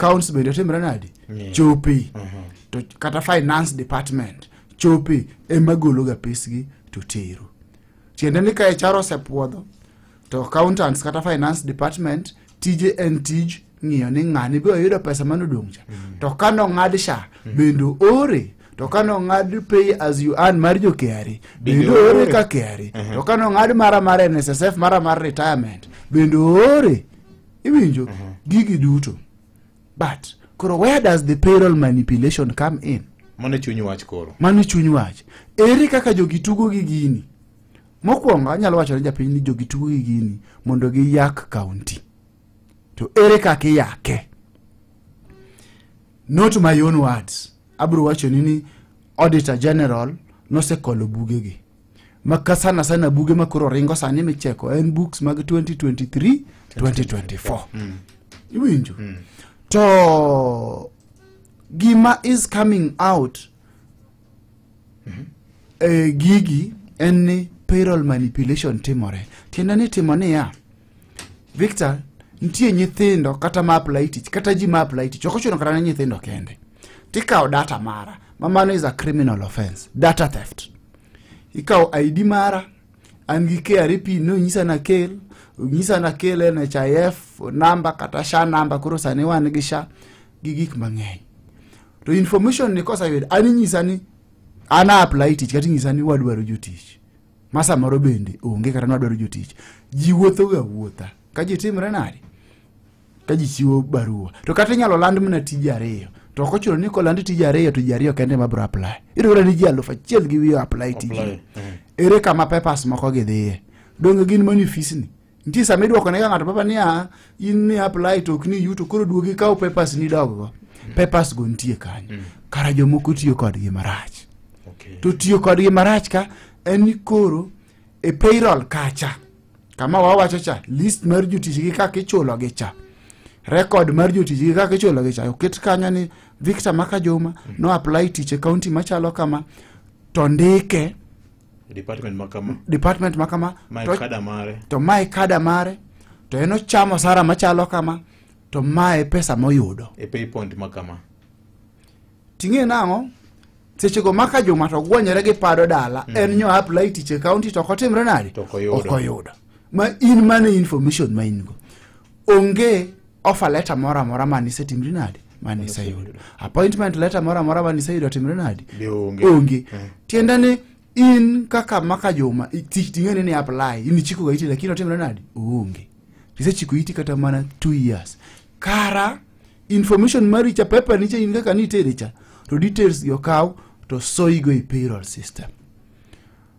Accounts bende timre nadi? Chopi. To kata finance department chopi ema golo ga pesgi to tero. Tiende ni ka HR osepuodho to accountants kata finance department tije en tij ng'iyo ni ng'ani be oyudo pesa manodong' cha. To ka nong'ad SHA bende ore, to ka nong'ad pay as you earn mar jo KRA bende ore ka KRA, to ka nong'ad mara mar NSSF, mara mar retirement bende ore. Iwinjo gigi duto. But koro where does the payroll manipulation come in? Mano e chuny wach koro. Mano e chuny wach. Ere kaka jogi tugo gi gini? Mokwongo anyalo wacho ne japiny ni jogi tugo gi gini mondo giyak county. To ere kaka iyake? Not my own words. Abiro wacho ni Auditor General nosekolo bugegi. Ma ka sana sana buge ma koro ringo sani micheko en books mag 2023 2024. Iwinjo? To gima is coming out e gigi en ni payroll manipulation timore. Tiende ni timo niya, Victor, nitie nyithindo kata ma apply tich, kata ji ma apply tich, ok ochuno kata ne nyithindo kende. Tikawo data mara, ma mano is a criminal offense, data theft. Ikawo ID mara, an gi KRA pin nonyisa nakel, onyisa nakel NHIF number kata SHA number, koro sani wan gi SHA gi gik mang'eny. To information ni koseyud, an inyisa ni an a apply tich kata inyisa ni wadwaro jotich. Ma samoro bende onge kata nwadwaro jotich. Ji wuotho ga wuotha. Ka ji timre nade? Ka ji chiwo barua. To kata inyalo land mana tije ariyo. To ok ochuno ni koland tije ariyo to ji ariyo kende ema biro apply. Iyudo ni ji 1000 gi wiye apply tije. Apply. Ere kama papers moko gidhiye? Donge gin mani ofisni? Nitie sama idwoko ne ga ng'ato paper niya, in ni apply to ok ni yuto, koro duogi ikaw papers ni dog go. Papers go nitie kanyo. Kara jomoko tiyo kodgi marach. To tiyo kodgi marach ka en ni koro e payroll kacha kama wawacho cha, list mar jotich gi kaka ichulo gi cha, record mar jotich gi kaka ichulo gi cha oket kanyo ni Victor Maka Juma no apply tich e county machalo kama to ndike Department ma kama. Department ma kama. Mae to, kada mare. To mae kada mare, to en ochamo sara machalo kama, to mae pesa moyudo e pay point ma kama. Ting'e nang'o sechego Maka Juma to gwonyore gi pado dala en nyo apply tich e county to ok otimre nade? To ok oyudo. Ok oyudo. Ma in mane information ma in go onge offer letter moro amora mane isetimri nade, mane iseyudo, appointment letter moro amora mane iseyudo timre nade? Be onge. Onge. Tiende ni in kaka Maka Juma tich ting'e ni apply in ichiko ga iti lakini otimre nade? Onge. Isechiko iti kata mana 2 years. Kara information mari cha, paper nicha in kaka nitere cha, to details gi okaw to soigo e payroll system.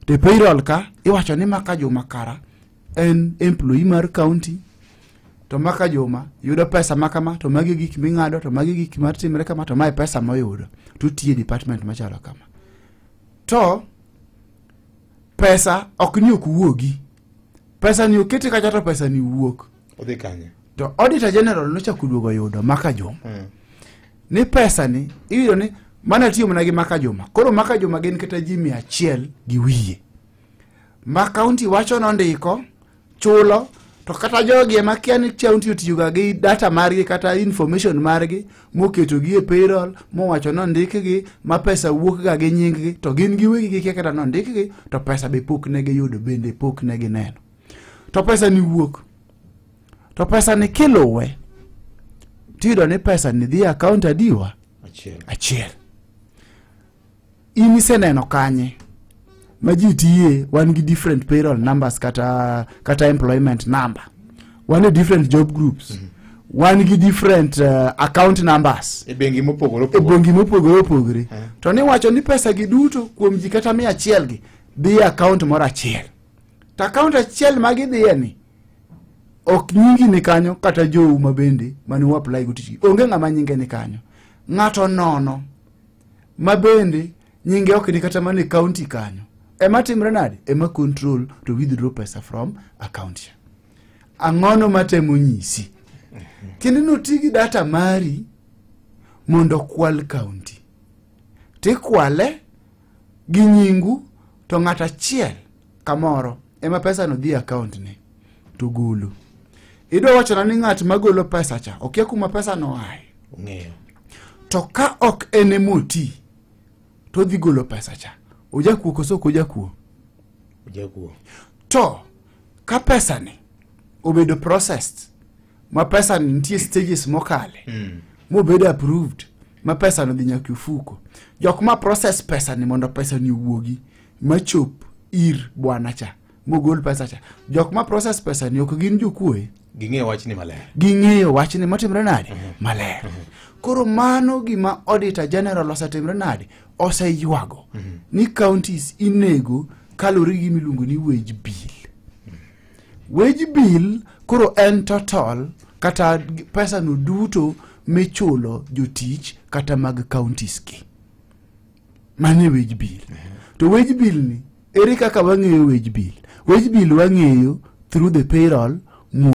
To e payroll ka iwacho ni Maka Juma kara en employee mar county, to Maka Juma yudo pesa ma kama, to magi gik ming'ado, to magi gik matimre kama, to mae pesa moyudo, to tiye department machalo kama. To pesa ok ni ok wuogi, pesa ni okete kacha to pesa ni wuok. Odhi kanye? To Auditor General nochako duogo yudo Maka Juma ni pesa ni iyudo ni mana tiyo mana gi Maka Juma. Koro Maka Juma gin kata ji 100 gi wiye ma county wacho nondiko chulo, to kata jogi ema kia ni county otiyoga gi data margi kata information margi moketo gi e payroll, mowacho nondikgi ma pesa wuok ga gi nying gi, to gin giwegi gikia kata nondikgi, to pesa be pok ne giyudo, bende pok ne gineno. To pesa ni wuok, to pesa ni kiluwe tiyudo ni pesa ni dhi e account adiwa? Achiel. Achiel. In iseneno kanye ma ji tiye wan gi different payroll numbers kata employment number, wan e different job groups, wan gi different account numbers e bengi mopogore e opogore. Bengi mopogore opogore. To niwacho ni pesa gi duto kuom ji kata 100 gi dhi e account moro achiel, to account achiel ma gidhiye ni ok nyingi ni kanyo, kata jou ma bende mane u apply go tich gi onge ng'ama nyinge ni kanyo. Ng'ato nono ma bende nyinge ok ni kata mana e county kanyo ema timre nade, ema control to withdraw pesa from account cha. Ang'ono matemo nyisi kendo noti gi data mari mondo okwal county, tikwale gi nyingu, to ng'ato achiel kamoro ema pesa no dhi e account ne to golo. Idwa wachona ni ng'at magolo pesa cha okia kuma pesa no ae? Ong'eyo. To ka ok en emoti to odhi golo pesa cha, ojakuo koso ok ojakuo? Ojakuo. To ka pesa ni obedo processed, ma pesa ni nitie stages mokale mobedo approved, ma pesa no dhi nyaka e ofuko, jok ma process pesa ni mondo pesa ni owuogi machop ir bwana cha mogol pesa cha, jok ma process pesa ni ok gin jokuoye. Ging'eyo wachni maler. Ging'eyo wachni matimre nade maler. Koro mano gima Auditor General osetimre nade, oseywago ni counties inego kaluwore gi gima iluongo ni wage bill. Wage bill koro en total kata pesa no duto michulo jotich kata mag counties gi. Mano e wage bill. To wage bill ni ere kaka wang'eyo wage bill? Wage bill wang'eyo through the payroll.